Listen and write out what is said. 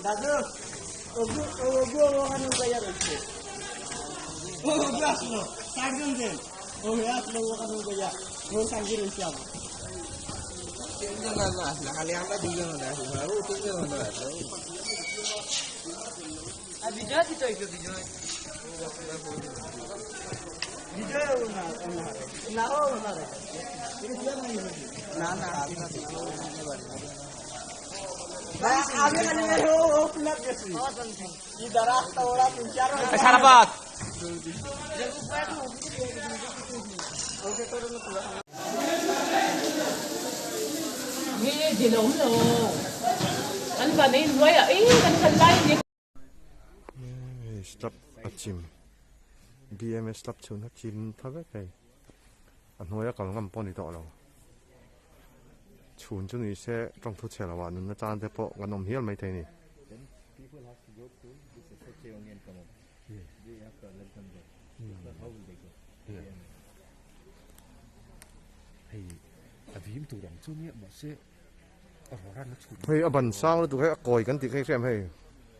দাদু ওগু ওগু ওখানে উগাইয়া রয়েছে ও ওগু আসলো চারজন যেন ও আসলো ওখানে উগাইয়া ও সঙ্গে রয়েছে আমার। তিনজন আসলো, খালি আমরা দুজন আসলো, ও তিনজন আসলো। আর বিজয় দিতে হইতো, বিজয় বিজয় না না ও না না না। সারাপাত Slap a chim BMS slap chhun a chim tha vek hei a hnuaia kal ngam pawh a ni tawh lo chhun chu ni se tawng thu chhe lo ah nunna tan te pawh kan awm hial maithei a ni. Hei a ban sang lutuk hei a kawi kan tih kha i hriam hei.